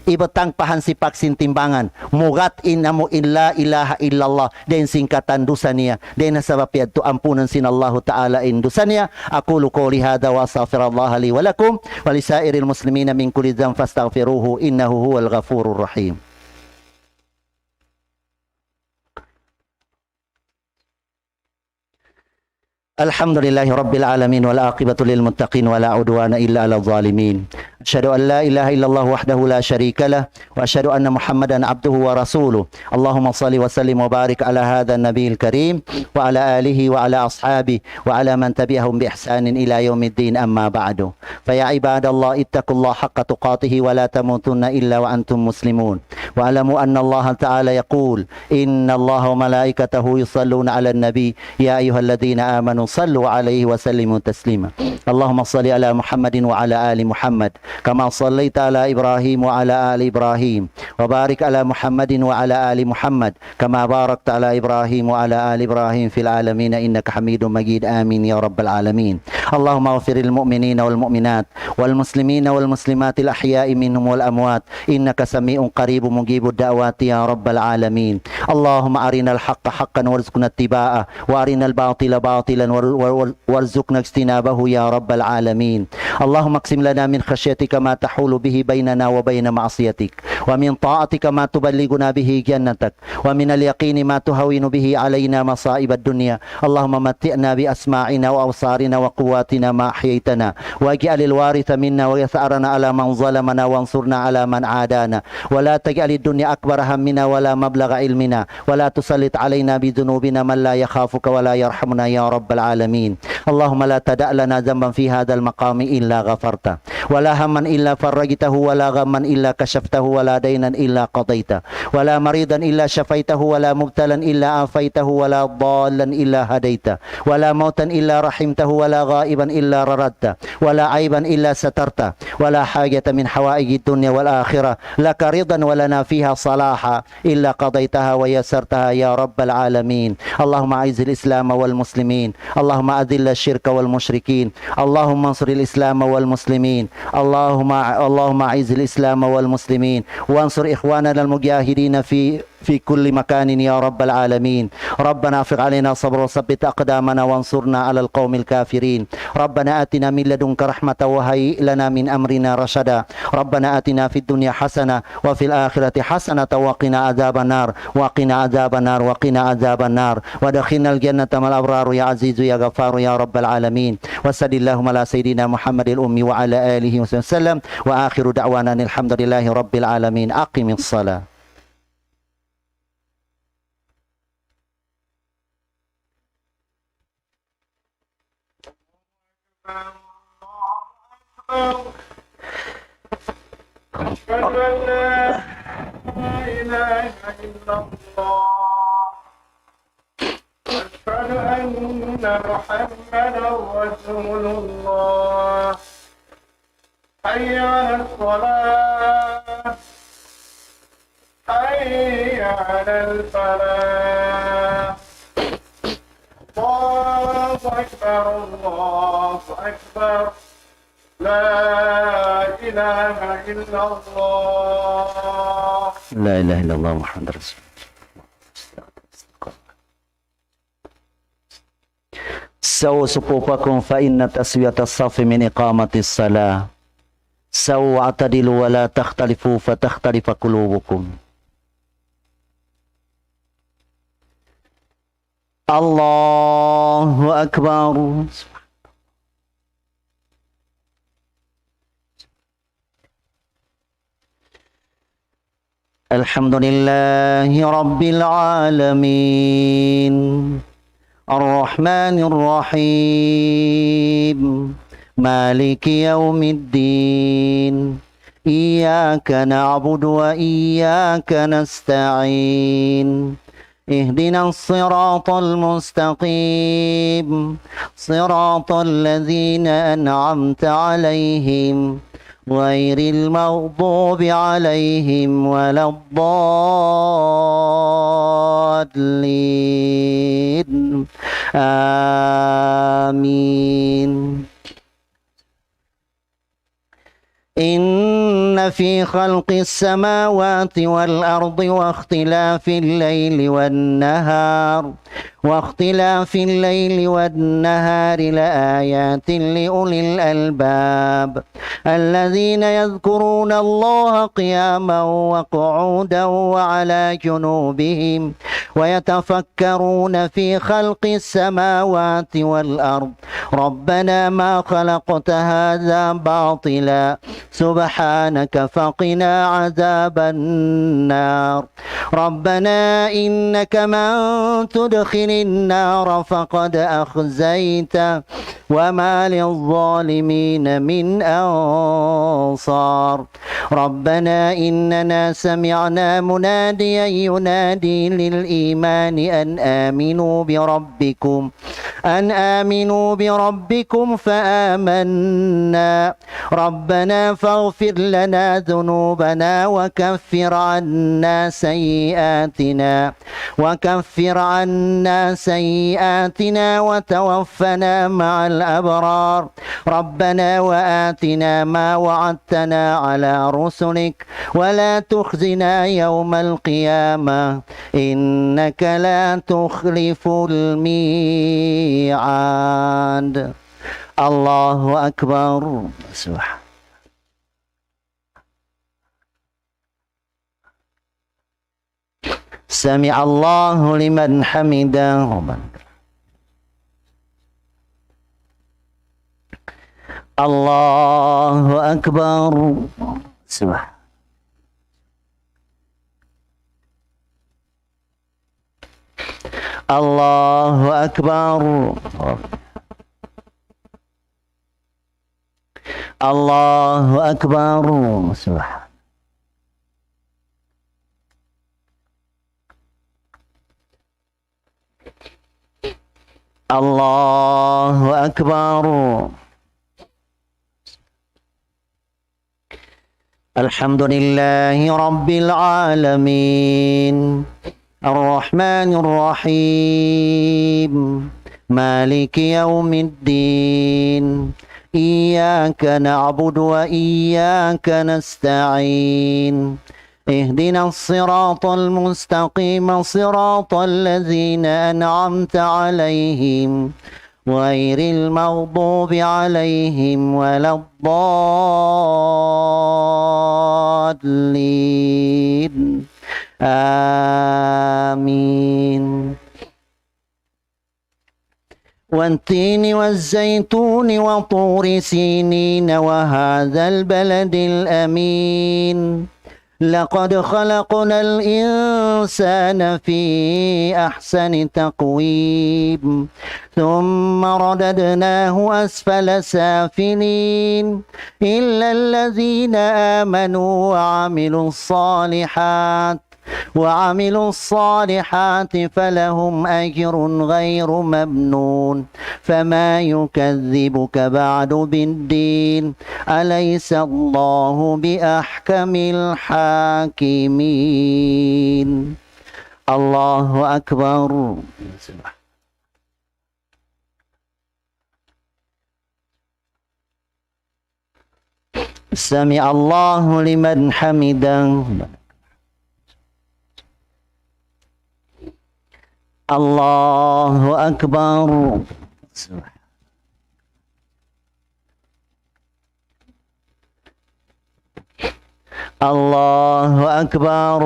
ibutang pa hansipak sin timbangan, mugat in amu in la ilaha illallah, dayn sin katan dusa niya, dayn ha sabab yadtu ampunun sin Allahu Ta'ala in dusa niya. أقول قولي هذا وأستغفر الله لي ولكم ولسائر المسلمين من كل ذنب فاستغفروه إنه هو الغفور الرحيم. الحمد لله رب العالمين، والعاقبة للمتقين، ولا عدوان إلا على الظالمين. أشهد أن لا إله إلا الله وحده لا شريك له، وأشهد أن محمدا عبده ورسوله. اللهم صل وسلم وبارك على هذا النبي الكريم، وعلى آله وعلى أصحابه، وعلى من تبعهم بإحسان إلى يوم الدين، أما بعد. فيا عباد الله، اتقوا الله حق تقاته ولا تموتن إلا وأنتم مسلمون. واعلموا أن الله تعالى يقول: إن الله وملائكته يصلون على النبي، يا أيها الذين آمنوا صلوا عليه وسلموا تسليما. اللهم صل على محمد وعلى آل محمد، كما صليت على إبراهيم وعلى آل إبراهيم، وبارك على محمد وعلى آل محمد، كما باركت على إبراهيم وعلى آل إبراهيم في العالمين إنك حميد مجيد. آمين يا رب العالمين. اللهم اغفر للمؤمنين والمؤمنات والمسلمين والمسلمات الأحياء منهم والأموات إنك سميع قريب مجيب الدعوات يا رب العالمين. اللهم أرنا الحق حقا وارزقنا اتباعه، وأرنا الباطل باطلا وار-، وار-، وار-، وارزقنا اجتنابه يا رب العالمين. اللهم اقسم لنا من خشيتك ما تحول به بيننا وبين معصيتك، ومن طاعتك ما تبلغنا به جنتك، ومن اليقين ما تهون به علينا مصائب الدنيا. اللهم متعنا بأسماعنا وأبصارنا وقواتنا ما أحييتنا، واجعل الوارث منا وثأرنا على من ظلمنا وانصرنا على من عادانا، ولا تجعل الدنيا أكبر همنا ولا مبلغ علمنا، ولا تسلط علينا بذنوبنا من لا يخافك ولا يرحمنا يا رب العالمين. اللهم لا تدع لنا ذنبا في هذا المقام إلا غفرته، ولا هما إلا فرجته، ولا غما إلا كشفته، ولا دينا إلا قضيته، ولا مريضا إلا شفيته، ولا مبتلا إلا عافيته، ولا ضالا إلا هديته، ولا موتا إلا رحمته، ولا غائبا إلا رددته، ولا عيبا إلا سترته، ولا حاجة من حوائج الدنيا والآخرة لك رضا ولنا فيها صلاحا إلا قضيتها ويسرتها يا رب العالمين. اللهم أعز الإسلام والمسلمين، اللهم أذل الشرك والمشركين، اللهم انصر الإسلام والمسلمين، اللهم، اللهم أعز الإسلام والمسلمين، وانصر إخواننا المجاهدين في، في كل مكان يا رب العالمين. ربنا أفرغ علينا صبرا وثبت أقدامنا وانصرنا على القوم الكافرين. ربنا آتنا من لدنك رحمة وهيئ لنا من أمرنا رشدا. ربنا آتنا في الدنيا حسنة وفي الآخرة حسنة وقنا عذاب النار، وقنا عذاب النار، وقنا عذاب النار، وأدخلنا الجنة مع الأبرار يا عزيز يا غفار يا رب العالمين. وصل اللهم على سيدنا محمد الأمي وعلى آله وصحبه وسلم، وآخر دعوانا أن الحمد لله رب العالمين. أقم الصلاة. أشهد أن لا إله إلا الله. أشهد أن محمدا رسول الله. حي على الصلاة. حي على الفلاح. الله أكبر، الله أكبر. لا إله إلا الله. لا إله إلا الله محمد رسول الله. سووا صفوفكم فإن تسوية الصف من إقامة الصلاة. سووا واعتدلوا ولا تختلفوا فتختلف قلوبكم. الله أكبر. الحمد لله رب العالمين. الرحمن الرحيم. مالك يوم الدين. إياك نعبد وإياك نستعين. اهدنا الصراط المستقيم، صراط الذين أنعمت عليهم، غير المغضوب عليهم ولا الضالين. آمين. إن في خلق السماوات والأرض واختلاف الليل والنهار، واختلاف الليل والنهار لآيات لأولي الألباب، الذين يذكرون الله قياما وقعودا وعلى جنوبهم، ويتفكرون في خلق السماوات والأرض، ربنا ما خلقت هذا باطلا، سبحانك فقنا عذاب النار. ربنا إنك من تدخل النار فقد أخزيته، وما للظالمين من أنصار. ربنا إننا سمعنا مناديا ينادي للإيمان أن آمنوا بربكم، أن آمنوا بربكم فآمنا. ربنا فاغفر لنا ذنوبنا وكفر عنا سيئاتنا، وكفر عنا سيئاتنا وتوفنا مع الأبرار. ربنا وآتنا ما وعدتنا على رسلك ولا تخزنا يوم القيامة إنك لا تخلف الميعاد. الله أكبر. سبحان. سمع الله لمن حمده. الله أكبر. سبحان. الله أكبر. الله أكبر. سبحان. الله أكبر. الحمد لله رب العالمين. الرحمن الرحيم. مالك يوم الدين. إياك نعبد وإياك نستعين. اهدنا الصراط المستقيم، صراط الذين أنعمت عليهم، غير المغضوب عليهم ولا الضالين. آمين. والتين والزيتون وطور سينين وهذا البلد الأمين. لقد خلقنا الإنسان في أحسن تقويم. ثم رددناه أسفل سافلين. إلا الذين آمنوا وعملوا الصالحات وعملوا الصالحات فلهم أجر غير ممنون. فما يكذبك بعد بالدين. أليس الله بأحكم الحاكمين. الله أكبر. سمع الله لمن حمده. الله أكبر. الله أكبر.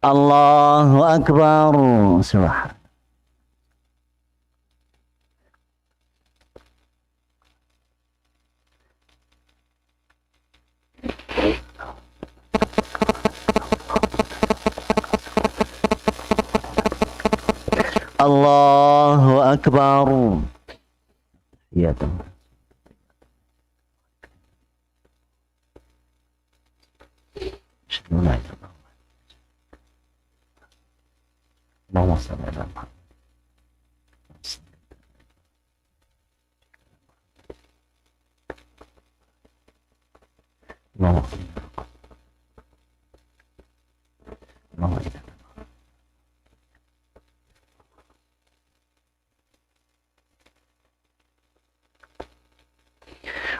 الله أكبر. سبحان. الله أكبر. يا تمام. أشهد أن لا إله إلا الله. اللهم صل على محمد. اللهم صل. اللهم صل.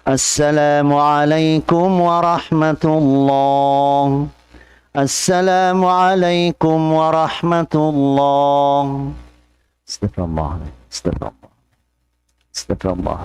السلام عليكم ورحمة الله. السلام عليكم ورحمة الله. استغفر الله. استغفر الله. استغفر الله.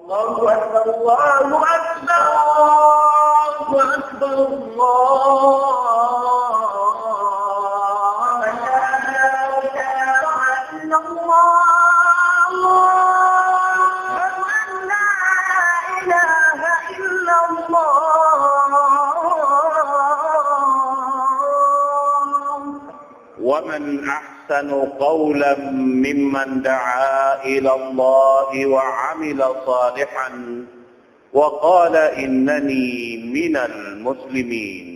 الله أكبر، الله أكبر، الله أكبر، الله أكبر. أشهد أن لا إله إلا الله. أشهد أن لا إله إلا الله. ومن أحسن قولا ممن دعا إلى الله وعمل صالحا وقال إنني من المسلمين.